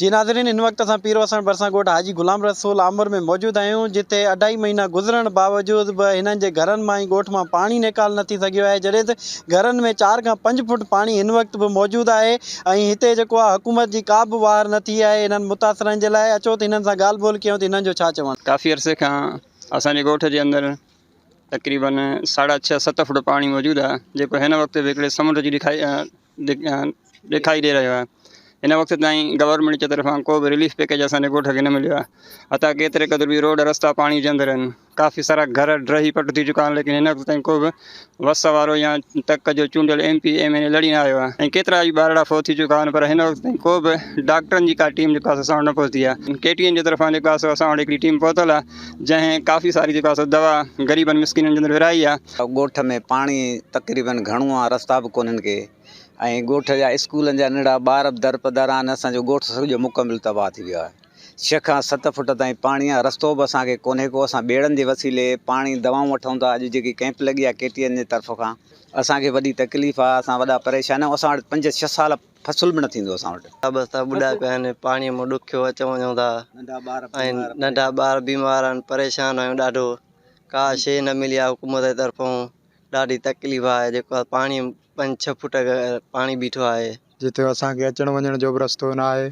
جي ناظرين هن وقت اسان پير وسڻ ڀرسان ڳوٺ حاجي غلام رسول آمر ۾ موجود آهيون جتي اڍائي مهينا گذرڻ باوجود به هنن جي گهرن مان ۽ ڳوٺ مان پاڻي نيڪال نه ٿي سگهيو آهي جڏهن ته گهرن ۾ چار کان پنج فوٽ پاڻي هن وقت به موجود آهي ۽ هتي جيڪو آهي حڪومت جي ڪا به واهر نه ٿي آهي هنن متاثرن جي لاء اچو ته هنن سان ڳالهه ٻولهه ڪيون ته هنن جو ڇا چوڻ ڪافي عرصي کان اسان جي ڳوٺ جي اندر تقريبن ساڍا ڇهه ست فوٽ پاڻي موجود آهي جيڪو هن وقت به هڪڙي سمنڊ جي ڏکائي ڏکائي ڏئي رهيو آهي هن وقت تائين گورنمينٽ جي طرفان ڪو به رليف پيڪيج اسان جي ڳوٺ کي نه مليو آهي حتيٰ ڪي ايتري قدر به روڊ رستا پاڻي جي اندر آهن ڪافي سارا گهر ڊهي پٽ ٿي چڪا آهن ليڪن هن وقت تائين ڪو به وس وارو يا تڪ جو چونڊيل ايم پي ايم اين اي لڙي نه آيو آهي ۽ ڪيترا ئي ٻارڙا فوت ٿي چڪا آهن پر هن وقت تائين ڪو به ڊاڪٽرن جي ڪا ٽيم جيڪا آهي اسان وٽ نه پهتي آهي ڪي ٽي اين جي طرفان جيڪو آهي سو اسان وٽ هڪڙي ٽيم پهتل آهي جنهن ڪافي ساري جيڪو آهي سو دوا غريبن مسڪينن جي اندر ورهائي آهي. ڳوٺ ۾ پاڻي تقريبن گهڻو آهي رستا به ڪونهن ڪي ۽ ڳوٺ جا اسڪولن جا ننڍڙا ٻار به درپدر آهن اسان جو ڳوٺ سڄو مڪمل تباهه ٿي ويو آهي ڇهه کان ست فوٽ تائين پاڻي آهي رستو به اسان کي ڪونهي ڪو اسان ٻيڙن جي وسيلي پاڻي دوائون وٺون ٿا اڄ جيڪي ڪئمپ لڳي آهي ڪي ٽي اين جي طرف کان اسان کي وڏي تڪليف آهي اسان وڏا پريشان آهيون اسان وٽ پنج ڇهه سال فصل به نه ٿيندو اسان وٽ. بستا ٻڏا پيا آهن پاڻي مان ڏکيو اچون وڃون ٿا ۽ ننڍا ٻار بيمار آهن پريشان آهيون ڏاڍو ڪا شي نه ملي آهي حڪومت جي طرفون ڏاڍي تڪليف آهي جيڪو پاڻي پنج ڇهه فوٽ پاڻي بيٺو آهي. جتي اسان کي اچڻ وڃڻ جو به رستو نه آهي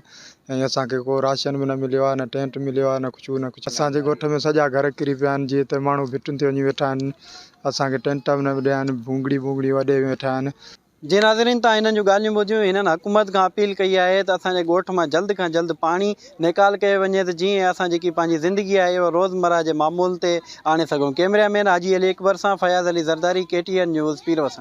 ۽ اسان کي ڪو راشن به نه مليو آهي نه ٽينٽ مليو آهي نه ڪجهه نه ڪجهه اسان جي ڳوٺ ۾ سڄا گهر ڪري پيا آهن جيئن ته ماڻهو ڀٽن تي وڃي ويٺا آهن اسان کي ٽينٽ به نه مليا آهن ڀونگڙي ڀونگڙي اڏي ويٺا آهن. جي ناظرين تان هنن جون ڳالهيون ٻڌيون هنن حڪومت کان اپيل ڪئي آهي ته اسان جي ڳوٺ مان جلد کان جلد پاڻي نيڪال ڪيو وڃي ته جيئن اسان جيڪي پنهنجي زندگي آهي اها روزمره جي معمول تي آڻي سگهون ڪيمرا مين حاجي علي اڪبر سان Fayaz Ali Zardari K T N news Pirwasan.